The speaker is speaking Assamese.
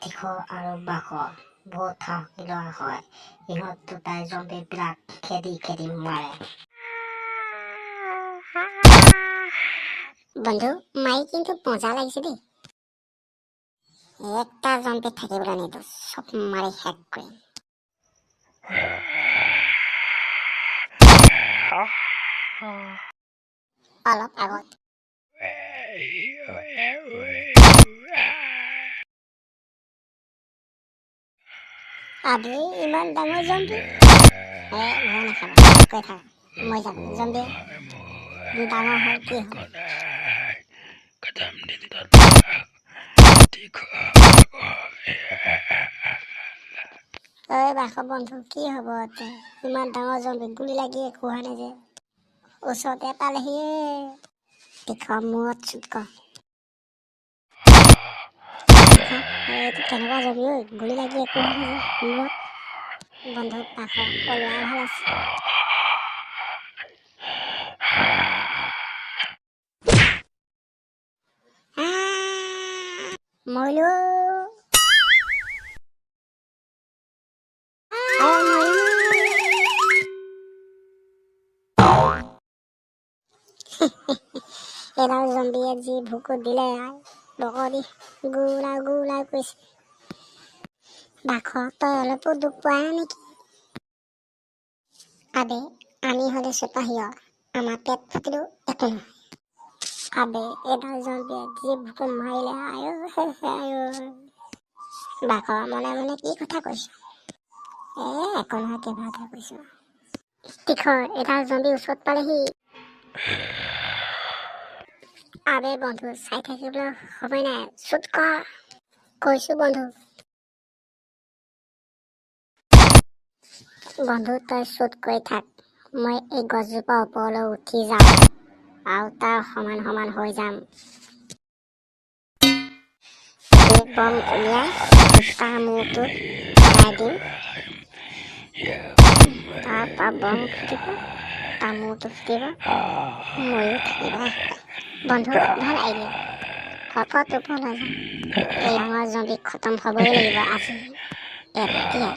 তীখৰ আৰু বাখৰ বহুত সাহসী ল'ৰা হয়। ইহঁত দুটাই জম্বিবিলাক খেদি খেদি মাৰে। বন্ধু, মাৰি কিন্তু মজা লাগিছে দেই। একটা জম্বি থাকিবলৈ নিদিওঁ, চব মাৰি শেষ কৰিম। অলপ আগত আবে ইমান ডাঙৰ জম্বি! এ ভয় নাখাবা, কৈ থাকা, মই যাম। জম্বি ডাঙৰ হ'ল কি হ'ল? ঐ বাস বন্ধু, কি হ'ব তে? ইমান ডাঙৰ জম্বি, গুলি লাগি একো হোৱা নাই যে, ওচৰতে পালেহিয়ে। তীখৰ মূৰত চুট কৰ। এইটো কেনেকুৱা জম্বি ঐ, গুলি লাগি একো হোৱা নাই যে মূৰত। বন্ধু বাস পলোৱাই ভাল আছে। মৰিলো। এডাল জম্বিয়ে যি ভুকু দিলে, বকৰি গুলা গুলা কৈছে। বাখ, তই অলপো দুখ পোৱা নাই নেকি? আবে আমি হ'লে চিপাহী, আমাৰ পেট ফুটিলেও একো নহয়। আবে এডাল জম্বিয়ে যি ভুকু মাৰিলে, আয়ো আয়ো। বাখ, মনে মনে কি কথা কৈছ? এ একো নহয়, কিবা এটা কৈছো। তীখৰ, এডাল জম্বি ওচৰত পালেহি। আবে বন্ধু, চাই থাকিবলৈ সময় নাই, চুট কৰ কৈছো। বন্ধু বন্ধু, তই চুট কৰি থাক, মই এই গছজোপাৰ ওপৰলৈ উঠি যাওঁ আৰু তাৰ সমান সমান হৈ যাম। এই বম উলিয়াই তাৰ মূৰটোত পেলাই দিম, তাৰপৰা বম ফুটিব, তাৰ মূৰটো ফুটিব, ময়ো থাকিবা। বন্ধু, ভাল আইডিয়া। শপত ওপৰ নাযাওঁ, এই ডাঙৰ জম্বি খতম হ'বই লাগিব আজি এতিয়া।